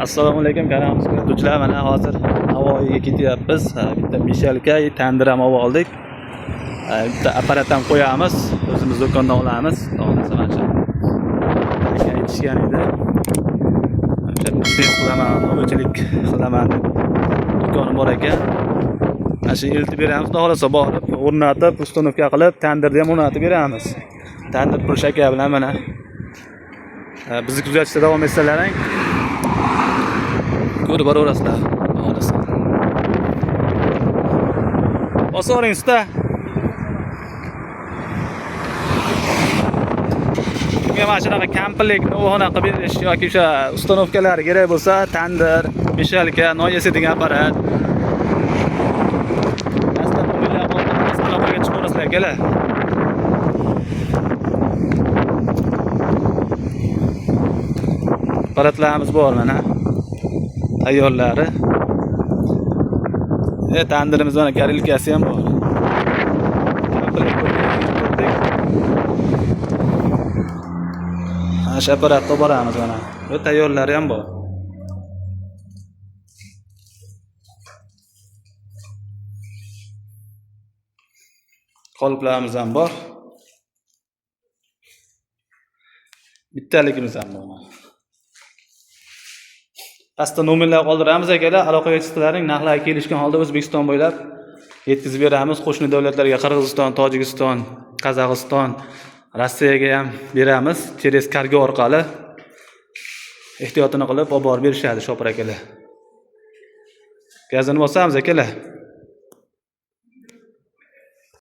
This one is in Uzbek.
Assalomu alaykum kanalimiz kuzatuvchilar. Mana hozir Navoiyga ketyapmiz. Bitta mishalka, tandir ham olib oldik. Bitta apparat ham qo'yamiz. O'zimiz do'kondan olamiz. Xohlasa mana shu aka aytishgan edi. O'sha biznes qilaman, novvoychilik qilaman deb do'koni bor ekan. Mana shu eltib beramiz, xudo xohlasa borib, o'rnatib, установка qilib, tandirni ham o'rnatib beramiz. Tandir Purish aka bilan mana bizni kuzatishda davom etsalaring ko'rib boraverasizlar, xudo xohlasa. Bosoring usta. Kimga mana shunaqa komplekt novxona qilib berish yoki o'sha установкалari kerak bo'lsa, tandir, mishalka, non yasaydigan apparat. Pastda nomerlar qoldiramiz, aloqaga chiqaverasizlar akalar. Apparatlarimiz bor mana. Tayyorlari. Tandirimiz mana gorilkasi ham bor. Komplekt ko'rdik. Mana shu apparatni olib boramiz mana. Bu tayyorlari ham bor. Qoliplarimiz ham bor. Bittaligimiz ham bor mana. Pastda nomerlar qoldiramiz akalar, aloqaga chiqsalaring, narxlar kelishgan holda O'zbekiston bo'ylab yetkazib beramiz. Qo'shni davlatlarga Qirg'iziston, Tojikiston, Qozog'iston, Rossiyaga ham beramiz. Через kargo orqali ehtiyotini qilib olib borib berishadi shopir akalar. Gazini bosamiz akalar.